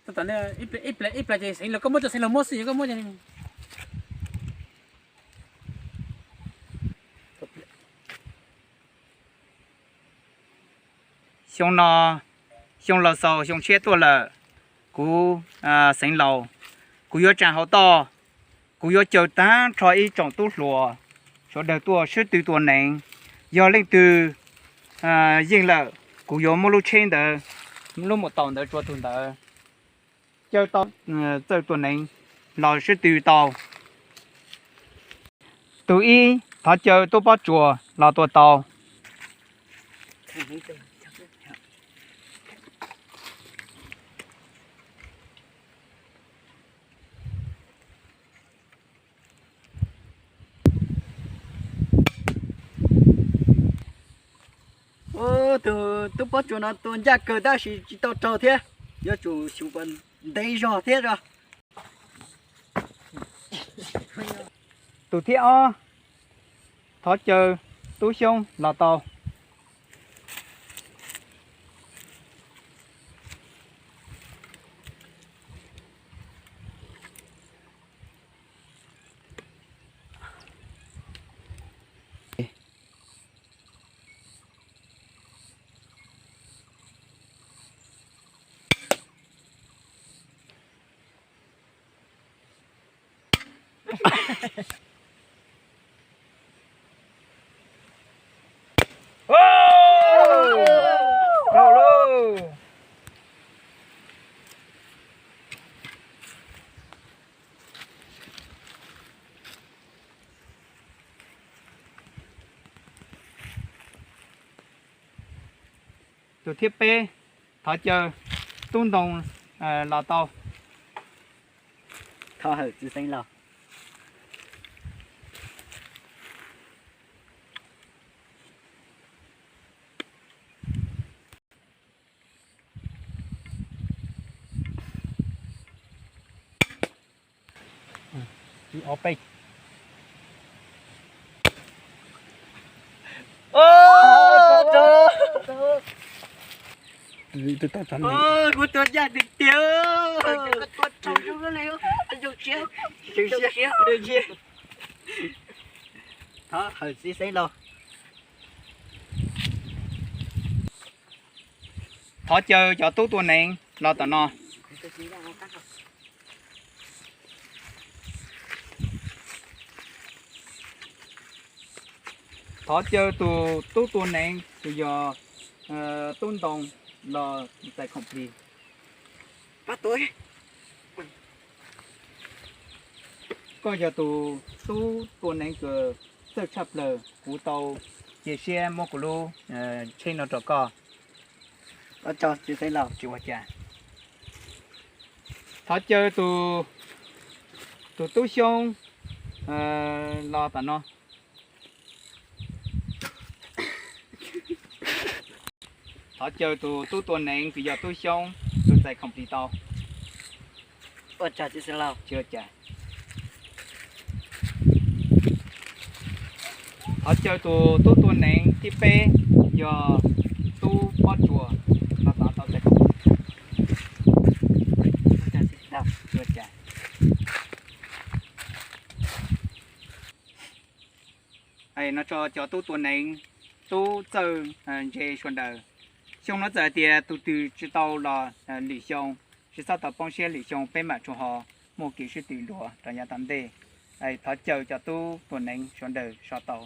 Ib pliag ces Xeev Laus, koj muab rau Xeev Laus muab xwb, koj muab. Xyoo no, xyoo laus xaus xyoo tshiab tuaj lawm, kuv Xeev Laus, kuv yuav tsaam hauv toj, kuv yuav caw tag nrho ib tsoom tub hluas sawv daws tuaj sib tw tua neev. Yog leej twg yeej lawm, kuv yuav muab lub tsheb ntawd, lub mus taus ntawd rua tug ntawd, caw tau, txawj tua neev los sib tw tau. Tus ib, thov caw tub Pob Tsuas los tua tau. Tus tub Pob Tsuas no tua ncaj kawg tab sis tsis tau raug thiab, yuav tsum xyuv kom ntev zog thiab os. Tus thib ob, thov caw tub Xyoob los tau. Tus thib peb, thov caw tub Ntoo los tau. Thov hawm txiv xeev laus. Kuv tua ncaj tiag tiag. Thov hawm txiv xeev laus. Thov caw cov tub tua neev los tom no. Thov caw tus tub tua neev tus yog tub Ntoo los txais khoom plig. Koj yog tus tub tua neev kws txawj tshaj plawg, kuv tau cia siab muab kuv lub tsheb no rau koj. Tsis ua cas. Thov caw tus tub Xyoob los tom no. Thov caw tus tub tua neev kws yog tub Xyoob tus txais khoom plig tau. Tsis ua cas. Thov caw tus tub tua neev thib peb yog tub Pob Tsuas los tau txais khoom plig. Tsis ua cas. No tso cov tub tua neev, tub txawj ntse sawv daws. Xyoo no txawm hais tias tus twg tsis tau los lwm xyoo, tsis txhob tau poob siab, lwm xyoo peb mam tsuas ho muaj kev sib tw dua rau yav tom ntej. Thov caw cov tub tua neev sawv daws so tau.